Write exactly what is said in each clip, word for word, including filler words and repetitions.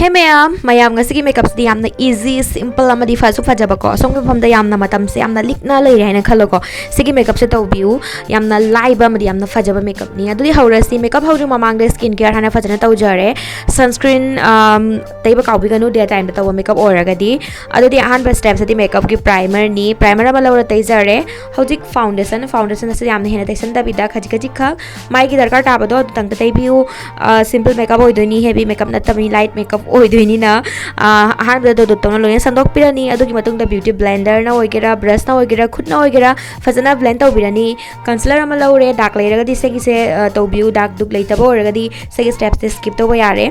ꯍꯦ ꯃꯌꯥꯝ, ꯃꯌꯥꯝ, ꯉꯁꯤꯒꯤ makeupꯁꯤꯗꯤ ꯌꯥꯝꯅ easy, simple ꯑꯃꯗꯤ ꯐꯁꯨ ꯐꯖꯕꯀꯣ꯫ ꯑꯁꯣꯝꯒꯤ ꯃꯐꯝꯗ ꯌꯥꯝꯅ ꯃꯇꯝꯁꯦ ꯌꯥꯝꯅ ꯂꯤꯛꯅ ꯂꯩꯔꯦ ꯍꯥꯏꯅ ꯈꯜꯂꯣꯀꯣ꯫ ꯁꯤꯒꯤ makeupꯁꯦ ꯇꯧꯕꯤꯌꯨ꯫ ꯌꯥꯝꯅ ꯂꯥꯏꯕ ꯑꯃꯗꯤ ꯌꯥꯝꯅ ꯐꯖꯕ makeupꯅꯤ꯫ ꯑꯗꯨꯗꯤ ꯍꯧꯔꯁꯤ꯫ Makeup ꯍꯧꯗ꯭ꯔꯤ ꯃꯃꯥꯡꯗ skin care ꯍꯥꯟꯅ ꯐꯖꯅ ꯇꯧꯖꯔꯦ꯫ Sunscreen, ꯑꯝ, ꯇꯩꯕ ꯀꯥꯎꯕꯤꯒꯅꯨ, day timeꯗ ꯇꯧꯕ makeup ꯑꯣꯏꯔꯒꯗꯤ꯫ ꯑꯗꯨꯗꯤ ꯑꯍꯥꯟꯕ stepꯁꯤꯗꯤ makeupꯀꯤ primerꯅꯤ꯫ Primer ꯑꯃ ꯂꯧꯔ ꯇꯩꯖꯔꯦ꯫ ꯍꯧꯖꯤꯛ foundation, foundation ꯑꯁꯤ ꯌꯥꯝꯅ ꯍꯦꯟꯅ ꯇꯩꯁꯟꯗꯕꯤꯗ ꯈꯖꯤꯛ ꯈꯖꯤꯛꯈꯛ ꯃꯥꯏꯒꯤ ꯗꯔꯀꯥꯔ ꯇꯥꯕꯗꯣ ꯑꯗꯨꯇꯪꯗ ꯇꯩꯕꯤꯌꯨ꯫ ꯑ, simple makeup ꯑꯣꯏꯗꯣꯏꯅꯤ, heavy makeup ꯅꯠꯇꯕꯅꯤ, light makeup ꯑꯣꯏꯗꯣꯏꯅꯤꯅ, ꯑ, ꯑꯍꯥꯟꯕꯗ ꯗꯣꯗꯣꯞ ꯇꯧꯅ ꯂꯣꯏꯅ ꯁꯟꯗꯣꯛꯄꯤꯔꯅꯤ꯫ ꯑꯗꯨꯒꯤ ꯃꯇꯨꯡꯗ beauty blenderꯅ ꯑꯣꯏꯒꯦꯔꯥ, brushꯅ ꯑꯣꯏꯒꯦꯔꯥ, ꯈꯨꯠꯅ ꯑꯣꯏꯒꯦꯔꯥ, ꯐꯖꯅ blend ꯇꯧꯕꯤꯔꯅꯤ꯫ Concealer ꯑꯃ ꯂꯧꯔꯦ, dark ꯂꯩꯔꯒꯗꯤ ꯁꯤꯒꯤꯁꯦ, ꯑ, ꯇꯧꯕꯤꯌꯨ, dark ꯗꯨꯛ ꯂꯩꯇꯕ ꯑꯣꯏꯔꯒꯗꯤ ꯁꯤꯒꯤ stepꯁꯦ skip ꯇꯧꯕ ꯌꯥꯔꯦ꯫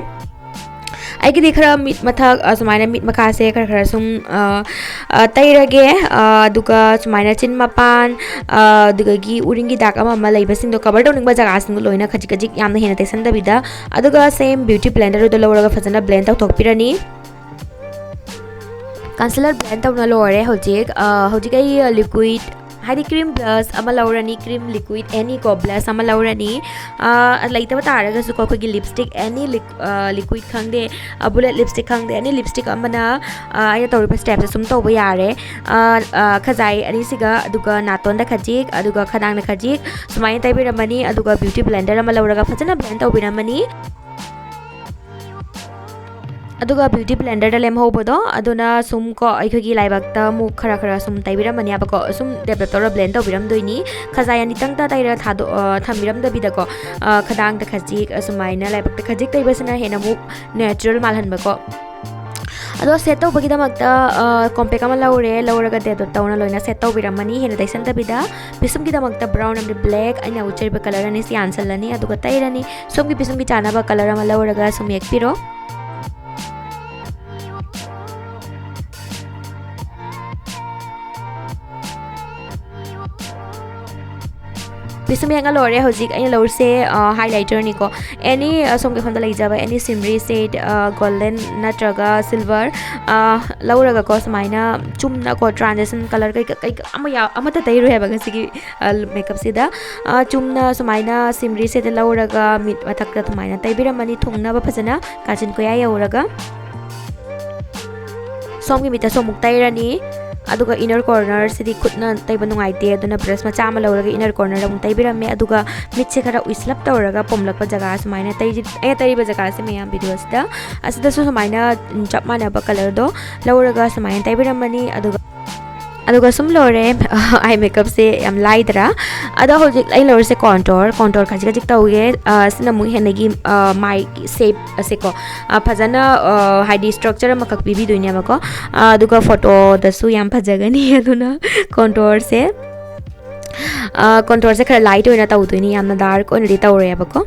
ꯑꯩꯒꯤꯗꯤ ꯈꯔ ꯃꯤꯠ ꯃꯊꯛ, ꯑ, ꯁꯨꯃꯥꯏꯅ ꯃꯤꯠ ꯃꯈꯥꯁꯦ ꯈꯔ ꯈꯔ ꯁꯨꯝ, ꯑ, ꯑ, ꯇꯩꯔꯒꯦ꯫ ꯑ, ꯑꯗꯨꯒ ꯁꯨꯃꯥꯏꯅ ꯆꯤꯟ ꯃꯄꯥꯟ, ꯑ, ꯑꯗꯨꯗꯒꯤ ꯎꯔꯤꯡꯒꯤ dark ꯑꯃ ꯑꯃ ꯂꯩꯕꯁꯤꯡꯗꯣ cover ꯇꯧꯅꯤꯡꯕ ꯖꯒꯥꯁꯤꯡꯗꯣ ꯂꯣꯏꯅ ꯈꯖꯤꯛ ꯈꯖꯤꯛ, ꯌꯥꯝꯅ ꯍꯦꯟꯅ ꯇꯩꯁꯟꯗꯕꯤꯗ꯫ ꯑꯗꯨꯒ same beauty blenderꯗꯨꯗ ꯂꯧꯔꯒ ꯐꯖꯅ blend ꯇꯧꯊꯣꯛꯄꯤꯔꯅꯤ꯫ Concealer blend ꯇꯧꯅ ꯂꯣꯏꯔꯦ꯫ ꯍꯧꯖꯤꯛ, ꯑ, ꯍꯧꯖꯤꯛ ꯑꯩ liquid, ꯍꯥꯏꯗꯤ cream blush ꯑꯃ ꯂꯧꯔꯅꯤ, cream liquid any ꯀꯣ blush ꯑꯃ ꯂꯧꯔꯅꯤ꯫ ꯑ, ꯂꯩꯇꯕ ꯇꯥꯔꯒꯁꯨꯀꯣ, ꯑꯩꯈꯣꯏꯒꯤ lipstick any liq-, ꯑ, liquid ꯈꯪꯗꯦ, ꯑ, bullet lipstick ꯈꯪꯗꯦ, any lipstick ꯑꯃꯅ, ꯑ, ꯑꯩꯅ ꯇꯧꯔꯤꯕ stepꯁꯦ ꯁꯨꯝ ꯇꯧꯕ ꯌꯥꯔꯦ꯫ ꯑ, ꯑ, ꯈꯖꯥꯏ ꯑꯅꯤꯁꯤꯒ, ꯑꯗꯨꯒ ꯅꯥꯇꯣꯟꯗ ꯈꯖꯤꯛ, ꯑꯗꯨꯒ ꯈꯗꯥꯡꯗ ꯈꯖꯤꯛ, ꯁꯨꯃꯥꯏꯅ ꯇꯩꯕꯤꯔꯝꯃꯅꯤ꯫ ꯑꯗꯨꯒ beauty blender ꯑꯃ ꯂꯧꯔꯒ ꯐꯖꯅ blend ꯇꯧꯕꯤꯔꯝꯃꯅꯤ꯫ ꯑꯗꯨꯒ beauty blenderꯗ ꯂꯦꯝꯍꯧꯕꯗꯣ ꯑꯗꯨꯅ ꯁꯨꯝ ꯀꯣ ꯑꯩꯈꯣꯏꯒꯤ ꯂꯥꯏꯕꯛꯇ ꯑꯃꯨꯛ ꯈꯔ ꯈꯔ ꯁꯨꯝ ꯇꯩꯕꯤꯔꯝꯃꯅꯦꯕꯀꯣ꯫ ꯁꯨꯝ ꯗꯦꯞ ꯗꯦꯞ ꯇꯧꯔ blend ꯇꯧꯕꯤꯔꯝꯗꯣꯏꯅꯤ꯫ ꯈꯖꯥꯏ ꯑꯅꯤꯇꯪꯇ ꯇꯩꯔ ꯊꯥꯗꯣꯛ-, ꯑ, ꯊꯝꯕꯤꯔꯝꯗꯕꯤꯗꯀꯣ, ꯑ, ꯈꯗꯥꯡꯗ ꯈꯖꯤꯛ, ꯑꯁꯨꯃꯥꯏꯅ ꯂꯥꯏꯕꯛꯇ ꯈꯖꯤꯛ ꯇꯩꯕꯁꯤꯅ ꯍꯦꯟꯅ ꯑꯃꯨꯛ natural ꯃꯥꯜꯍꯟꯕꯀꯣ꯫ ꯑꯗꯣ set ꯇꯧꯕꯒꯤꯗꯃꯛꯇ, ꯑ, compact ꯑꯃ ꯂꯧꯔꯦ, ꯂꯧꯔꯒ ꯗꯦꯞ ꯗꯦꯞ ꯇꯧꯅ ꯂꯣꯏꯅ set ꯇꯧꯕꯤꯔꯝꯃꯅꯤ꯫ ꯍꯦꯟꯅ ꯇꯩꯁꯟꯗꯕꯤꯗ ꯄꯤꯁꯨꯝꯒꯤꯗꯃꯛꯇ brown ꯑꯃꯗꯤ black, ꯑꯩꯅ ꯎꯠꯆꯔꯤꯕ colour ꯑꯅꯤꯁꯤ ꯌꯥꯟꯁꯜꯂꯅꯤ꯫ ꯑꯗꯨꯒ ꯇꯩꯔꯅꯤ꯫ ꯁꯣꯝꯒꯤ ꯄꯤꯁꯨꯝꯒꯤ ꯆꯥꯅꯕ colour ꯑꯃ ꯂꯧꯔꯒ ꯁꯨꯝ ꯌꯦꯛꯄꯤꯔꯣ꯫ ꯁꯨꯝ ꯌꯦꯡꯉ ꯂꯣꯏꯔꯦ꯫ ꯍꯧꯖꯤꯛ ꯑꯩꯅ ꯂꯧꯔꯤꯁꯦ ꯍꯥꯏꯂꯥꯏꯇꯔꯅꯤꯀꯣ꯫ ꯑꯦꯅꯤ ꯁꯣꯝꯒꯤ ꯃꯐꯝꯗ ꯂꯩꯖꯕ ꯑꯦꯅꯤ ꯁꯤꯝꯔꯤ ꯁꯦꯠ, ꯒꯣꯜꯗꯟ ꯅꯠꯇ꯭ꯔꯒ ꯁꯤꯜꯚꯔ ꯂꯧꯔꯒꯀꯣ, ꯁꯨꯃꯥꯏꯅ ꯆꯨꯝꯅꯀꯣ, ꯇ꯭ꯔꯥꯟꯖꯦꯁꯟ ꯀꯂꯔ ꯀꯩꯀꯥ ꯀꯩꯀꯥ ꯑꯃ ꯌꯥꯎ ꯑꯃꯠꯇ ꯇꯩꯔꯣꯏ ꯍꯥꯏꯕ ꯉꯁꯤꯒꯤ ꯃꯦꯀꯞꯁꯤꯗ꯫ ꯆꯨꯝꯅ ꯁꯨꯃꯥꯏꯅ ꯁꯤꯝꯔꯤ ꯁꯦꯠꯇ ꯂꯧꯔꯒ ꯃꯤꯠ ꯃꯊꯛꯇ ꯁꯨꯃꯥꯏꯅ ꯇꯩꯕꯤꯔꯝꯃꯅꯤ, ꯊꯨꯡꯅꯕ ꯐꯖꯅ ꯀꯥꯆꯤꯟ ꯀꯣꯌꯥ ꯌꯧꯔꯒ꯫ ꯁꯣꯝꯒꯤ ꯃꯤꯠꯇꯁꯨ ꯑꯃꯨꯛ ꯇꯩꯔꯅꯤ꯫ ꯑꯗꯨꯒ ꯏꯅꯔ ꯀꯣꯔꯅꯔꯁꯤꯗꯤ ꯈꯨꯠꯅ ꯇꯩꯕ ꯅꯨꯡꯉꯥꯏꯇꯦ, ꯑꯗꯨꯅ ꯕ꯭ꯔꯁ ꯃꯆꯥ ꯑꯃ ꯂꯧꯔꯒ ꯏꯅꯔ ꯀꯣꯔꯅꯔꯗ ꯑꯃꯨꯛ ꯇꯩꯕꯤꯔꯝꯃꯦ꯫ ꯑꯗꯨꯒ ꯃꯤꯠꯁꯦ ꯈꯔ ꯎꯏꯁꯤꯜꯂꯞ ꯇꯧꯔꯒ ꯄꯣꯝꯂꯛꯄ ꯖꯒꯥ ꯁꯨꯃꯥꯏꯅ ꯇꯩ-, ꯑꯩꯅ ꯇꯩꯔꯤꯕ ꯖꯒꯥꯁꯦ ꯃꯌꯥꯝ ꯚꯤꯗꯤꯑꯣꯁꯤꯗ, ꯑꯁꯤꯗꯁꯨ ꯁꯨꯃꯥꯏꯅ, ꯎꯝ, ꯆꯞ ꯃꯥꯟꯅꯕ ꯀꯂꯔꯗꯣ ꯂꯧꯔꯒ ꯁꯨꯃꯥꯏꯅ ꯇꯩꯕꯤꯔꯝꯃꯅꯤ꯫ ꯑꯗꯨꯒ, ꯑꯗꯨꯒ ꯁꯨꯝ ꯂꯣꯏꯔꯦ꯫ ꯑꯥꯏ ꯃꯦꯀꯞꯁꯦ ꯌꯥꯝ ꯂꯥꯏꯗ꯭ꯔꯥ? ꯑꯗꯣ ꯍꯧꯖꯤꯛ ꯑꯩ ꯂꯧꯔꯤꯁꯦ ꯀꯣꯟꯇꯣꯔ, ꯀꯣꯟꯇꯣꯔ ꯈꯖꯤꯛ ꯈꯖꯤꯛ ꯇꯧꯒꯦ꯫ ꯑ, ꯁꯤꯅ ꯑꯃꯨꯛ ꯍꯦꯟꯅꯒꯤ, ꯑ, ꯃꯥꯏꯒꯤ ꯁꯦꯞ ꯑꯁꯦꯀꯣ, ꯑ, ꯐꯖꯅ, ꯑ, ꯍꯥꯏꯗꯤ ꯁ꯭ꯇ꯭ꯔꯛꯆꯔ ꯑꯃꯈꯛ ꯄꯤꯕꯤꯗꯣꯏꯅꯦꯕꯀꯣ꯫ ꯑ, ꯑꯗꯨꯒ ꯐꯣꯇꯣꯗꯁꯨ ꯌꯥꯝ ꯐꯖꯒꯅꯤ꯫ ꯑꯗꯨꯅ ꯀꯣꯟꯇꯣꯔꯁꯦ, ꯑ, ꯀꯣꯟꯇꯣꯔꯁꯦ ꯈꯔ ꯂꯥꯏꯠ ꯑꯣꯏꯅ ꯇꯧꯗꯣꯏꯅꯤ, ꯌꯥꯝꯅ ꯗꯥꯔꯛ ꯑꯣꯏꯅꯗꯤ ꯇꯧꯔꯣꯏꯕꯀꯣ꯫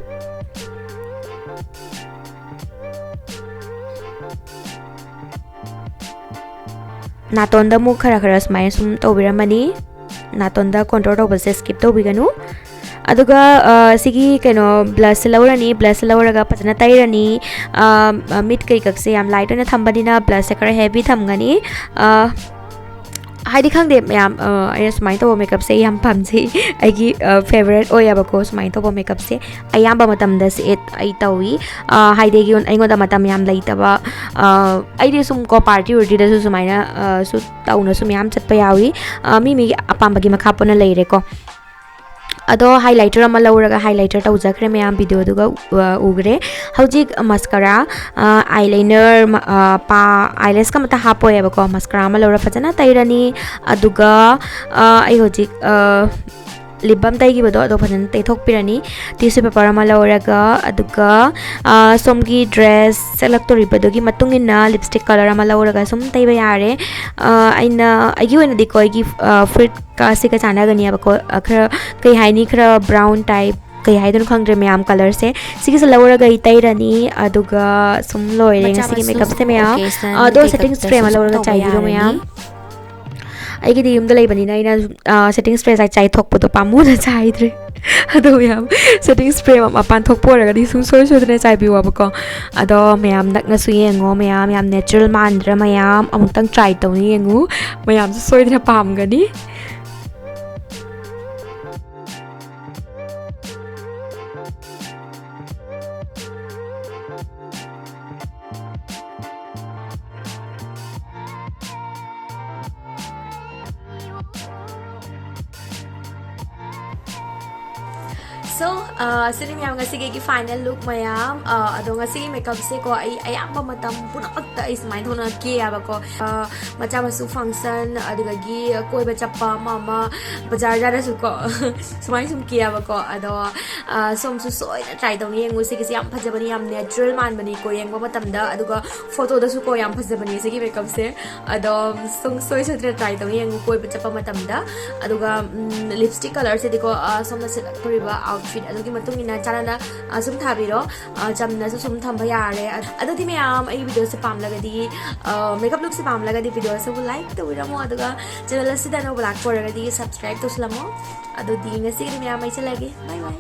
ꯅꯥꯇꯣꯟꯗ ꯑꯃꯨꯛ ꯈꯔ ꯈꯔ ꯁꯨꯃꯥꯏꯅ ꯁꯨꯝ ꯇꯧꯕꯤꯔꯝꯃꯅꯤ꯫ ꯅꯥꯇꯣꯟꯗ ꯀꯣꯟꯇꯣꯔ ꯇꯧꯕꯁꯦ ꯁ꯭ꯀꯤꯞ ꯇꯧꯕꯤꯒꯅꯨ꯫ ꯑꯗꯨꯒ, ꯑ, ꯁꯤꯒꯤ ꯀꯩꯅꯣ ꯕ꯭ꯂꯁꯁꯦ ꯂꯧꯔꯅꯤ, ꯕ꯭ꯂꯁꯁꯦ ꯂꯧꯔꯒ ꯐꯖꯅ ꯇꯩꯔꯅꯤ꯫ ꯑ, ꯑ, ꯃꯤꯠ ꯀꯩꯀꯛꯁꯦ ꯌꯥꯝ ꯂꯥꯏꯠ ꯑꯣꯏꯅ ꯊꯝꯕꯅꯤꯅ ꯕ꯭ꯂꯁꯁꯦ ꯈꯔ ꯍꯦꯚꯤ ꯊꯝꯒꯅꯤ꯫ ꯑ, ꯍꯥꯏꯗꯤ ꯈꯪꯗꯦ ꯃꯌꯥꯝ, ꯑ, ꯑꯩꯅ ꯁꯨꯃꯥꯏꯅ ꯇꯧꯕ ꯃꯦꯀꯞꯁꯦ ꯑꯩ ꯌꯥꯝ ꯄꯥꯝꯖꯩ꯫ ꯑꯩꯒꯤ, ꯑ, ꯐꯦꯕꯣꯔꯥꯏꯠ ꯑꯣꯏꯌꯦꯕꯀꯣ ꯁꯨꯃꯥꯏꯅ ꯇꯧꯕ ꯃꯦꯀꯞꯁꯦ꯫ ꯑꯌꯥꯝꯕ ꯃꯇꯝꯗ ꯁꯤ ꯑꯩ ꯇꯧꯏ꯫ ꯑ, ꯍꯥꯏꯗꯤ ꯑꯩꯉꯣꯟ-, ꯑꯩꯉꯣꯟꯗ ꯃꯇꯝ ꯌꯥꯝ ꯂꯩꯇꯕ, ꯑ, ꯑꯩꯗꯤ ꯁꯨꯝ ꯀꯣ ꯄꯥꯔꯇꯤ ꯎꯔꯇꯤꯗꯁꯨ ꯁꯨꯃꯥꯏꯅ, ꯑ, ꯁꯨ ꯇꯧꯅꯁꯨ ꯃꯌꯥꯝ ꯆꯠꯄ ꯌꯥꯎꯏ꯫ ꯑ, ꯃꯤ ꯃꯤꯒꯤ ꯑꯄꯥꯝꯕꯒꯤ ꯃꯈꯥ ꯄꯣꯟꯅ ꯂꯩꯔꯦꯀꯣ꯫ ꯑꯗꯣ ꯍꯥꯏꯂꯥꯏꯇꯔ ꯑꯃ ꯂꯧꯔꯒ ꯍꯥꯏꯂꯥꯏꯇꯔ ꯇꯧꯖꯈ꯭ꯔꯦ ꯃꯌꯥꯝ ꯚꯤꯗꯤꯑꯣꯗꯨꯒ, ꯑ, ꯎꯈ꯭ꯔꯦ꯫ ꯍꯧꯖꯤꯛ ꯃꯁꯀꯔꯥ, ꯑ, ꯑꯥꯏꯂꯥꯏꯅꯔ, ꯑ, ꯄꯥ, ꯑꯥꯏꯂꯦꯁꯀ ꯑꯃꯠꯇ ꯍꯥꯞꯄꯣꯏꯕꯀꯣ꯫ ꯃꯁꯀꯔꯥ ꯑꯃ ꯂꯧꯔ ꯐꯖꯅ ꯇꯩꯔꯅꯤ꯫ ꯑꯗꯨꯒ, ꯑ, ꯑꯩ ꯍꯧꯖꯤꯛ, ꯑ, ꯂꯤꯞ ꯕꯥꯝ ꯇꯩꯈꯤꯕꯗꯣ ꯑꯗꯣ ꯐꯖꯅ ꯇꯩꯊꯣꯛꯄꯤꯔꯅꯤ꯫ ꯇꯤꯁꯨ ꯄꯦꯄꯔ ꯑꯃ ꯂꯧꯔꯒ, ꯑꯗꯨꯒ, ꯑ, ꯁꯣꯝꯒꯤ ꯗ꯭ꯔꯦꯁ ꯁꯦꯠꯂꯛꯇꯣꯔꯤꯕꯗꯨꯒꯤ ꯃꯇꯨꯡ ꯏꯟꯅ ꯂꯤꯞꯁꯇꯤꯛ ꯀꯂꯔ ꯑꯃ ꯂꯧꯔꯒ ꯁꯨꯝ ꯇꯩꯕ ꯌꯥꯔꯦ꯫ ꯑ, ꯑꯩꯅ, ꯑꯩꯒꯤ ꯑꯣꯏꯅꯗꯤꯀꯣ, ꯑꯩꯒꯤ, ꯑ, ꯐꯨꯔꯤꯠꯀ ꯁꯤꯒ ꯆꯥꯟꯅꯒꯅꯤꯕꯀꯣ꯫ ꯑ, ꯈꯔ, ꯀꯩ ꯍꯥꯏꯅꯤ, ꯈꯔ ꯕ꯭ꯔꯥꯎꯟ ꯇꯥꯏꯞ, ꯀꯩ ꯍꯥꯏꯗꯣꯏꯅꯣ ꯈꯪꯗ꯭ꯔꯦ ꯃꯌꯥꯝ, ꯀꯂꯔꯁꯦ꯫ ꯁꯤꯒꯤꯁꯦ ꯂꯧꯔꯒ ꯑꯩ ꯇꯩꯔꯅꯤ, ꯑꯗꯨꯒ ꯁꯨꯝ ꯂꯣꯏꯔꯦ ꯃꯆꯥ ꯉꯁꯤꯒꯤ ꯃꯁꯨ ꯃꯦꯀꯞꯁꯦ ꯃꯌꯥꯝ꯫ ꯀꯦꯁ ꯑꯗꯣ ꯁꯦꯇꯤꯡ ꯁ꯭ꯄ꯭ꯔꯦ ꯑꯃ ꯂꯧꯔꯒ ꯆꯥꯏꯕꯤꯔꯣ ꯃꯌꯥꯝ꯫ ꯑꯩꯒꯤꯗꯤ ꯌꯨꯝꯗ ꯂꯩꯕꯅꯤꯅ ꯑꯩꯅ, ꯑ, ꯁꯦꯇꯤꯡ ꯁ꯭ꯄ꯭ꯔꯦ ꯆꯥꯏ-, ꯆꯥꯏꯊꯣꯛꯄꯗꯣ ꯄꯥꯝꯃꯨꯅ ꯆꯥꯏꯗ꯭ꯔꯦ꯫ ꯑꯗꯣ ꯃꯌꯥꯝ, ꯁꯦꯇꯤꯡ ꯁ꯭ꯄ꯭ꯔꯦ ꯃꯄꯥꯟ ꯊꯣꯛꯄ ꯑꯣꯏꯔꯒꯗꯤ ꯁꯨꯡꯁꯣꯏ ꯁꯣꯏꯗꯅ ꯆꯥꯏꯕꯤꯌꯣꯕꯀꯣ꯫ ꯑꯗꯣ ꯃꯌꯥꯝ ꯅꯛꯅꯁꯨ ꯌꯦꯡꯉꯣ, ꯃꯌꯥꯝ ꯌꯥꯝ ꯅꯦꯆꯔꯦꯜ ꯃꯥꯟꯗ꯭ꯔꯥ? ꯃꯌꯥꯝ ꯑꯃꯨꯛꯇꯪ ꯇ꯭ꯔꯥꯏ ꯇꯧꯅ ꯌꯦꯡꯉꯨ, ꯃꯌꯥꯝꯁꯨ ꯁꯣꯏꯗꯅ ꯄꯥꯝꯒꯅꯤ꯫ So, ꯑ, ꯁꯤꯅꯤ ꯃꯌꯥꯝ ꯉꯁꯤꯒꯤ ꯑꯩꯒꯤ ꯐꯥꯏꯅꯦꯜ ꯂꯨꯛ ꯃꯌꯥꯝ꯫ ꯑ, ꯑꯗꯣ ꯉꯁꯤꯒꯤ ꯃꯦꯀꯞꯁꯦꯀꯣ, ꯑꯩ ꯑꯌꯥꯝꯕ ꯃꯇꯝ ꯄꯨꯝꯅꯃꯛꯇ ꯑꯩ ꯁꯨꯃꯥꯏꯅ ꯊꯣꯛꯅ ꯀꯦꯌꯦꯕꯀꯣ꯫ ꯑ, ꯃꯆꯥ ꯃꯁꯨ ꯐꯪꯁꯟ, ꯑꯗꯨꯗꯒꯤ ꯀꯣꯏꯕ ꯆꯠꯄ ꯑꯃ ꯑꯃ, ꯕꯖꯥꯔ ꯆꯠꯂꯁꯨꯀꯣ, ꯁꯨꯃꯥꯏꯅ ꯁꯨꯝ ꯀꯦꯌꯦꯕꯀꯣ꯫ ꯑꯗꯣ, ꯑ, ꯁꯣꯝꯁꯨ ꯁꯣꯏꯗꯅ ꯇ꯭ꯔꯥꯏ ꯇꯧꯅ ꯌꯦꯡꯉꯨ꯫ ꯁꯤꯒꯤꯁꯦ ꯌꯥꯝ ꯐꯖꯕꯅꯤ, ꯌꯥꯝ ꯅꯦꯆꯔꯦꯜ ꯃꯥꯟꯕꯅꯤꯀꯣ ꯌꯦꯡꯕ ꯃꯇꯝꯗ, ꯑꯗꯨꯒ ꯐꯣꯇꯣꯗꯁꯨꯀꯣ ꯌꯥꯝ ꯐꯖꯕꯅꯤ ꯁꯤꯒꯤ ꯃꯦꯀꯞꯁꯦ꯫ ꯑꯗꯣ ꯁꯨꯡꯁꯣꯏ ꯁꯣꯏꯗꯅ ꯇ꯭ꯔꯥꯏ ꯇꯧꯅ ꯌꯦꯡꯉꯨ ꯀꯣꯏꯕ ꯆꯠꯄ ꯃꯇꯝꯗ꯫ ꯑꯗꯨꯒ, ꯎꯝ, ꯂꯤꯞꯁꯇꯤꯛ ꯀꯂꯔꯁꯤꯗꯤꯀꯣ, ꯑ, ꯁꯣꯝꯅ ꯁꯦꯠꯂꯛꯇꯣꯔꯤꯕ ꯑꯥꯎꯠꯐꯤꯠ ꯑꯗꯨꯒꯤ ꯃꯇꯨꯡ ꯏꯟꯅ ꯆꯥꯟꯅꯅ, ꯑ, ꯁꯨꯝ ꯊꯥꯕꯤꯔꯣ꯫ ꯑ, ꯆꯝꯅꯁꯨ ꯁꯨꯝ ꯊꯝꯕ ꯌꯥꯔꯦ꯫ ꯑ-, ꯑꯗꯨꯗꯤ ꯃꯌꯥꯝ, ꯑꯩꯒꯤ ꯚꯤꯗꯤꯑꯣꯁꯦ ꯄꯥꯝꯂꯒꯗꯤ, ꯑ, ꯃꯦꯀꯞ ꯂꯨꯛꯁꯦ ꯄꯥꯝꯂꯒꯗꯤ ꯚꯤꯗꯤꯑꯣꯁꯤꯕꯨ ꯂꯥꯏꯛ ꯇꯧꯕꯤꯔꯝꯃꯣ, ꯑꯗꯨꯒ ꯆꯦꯅꯦꯜ ꯑꯁꯤꯗ ꯑꯅꯧꯕ ꯂꯥꯛꯄ ꯑꯣꯏꯔꯒꯗꯤ ꯁꯕꯁꯀ꯭ꯔꯥꯏꯕ ꯇꯧꯁꯤꯜꯂꯝꯃꯣ꯫ ꯑꯗꯨꯗꯤ ꯉꯁꯤꯒꯤꯗꯤ ꯃꯌꯥꯝ ꯃꯩ ꯆꯠꯂꯒꯦ꯫ ꯕꯥꯏ ꯕꯥꯏ꯫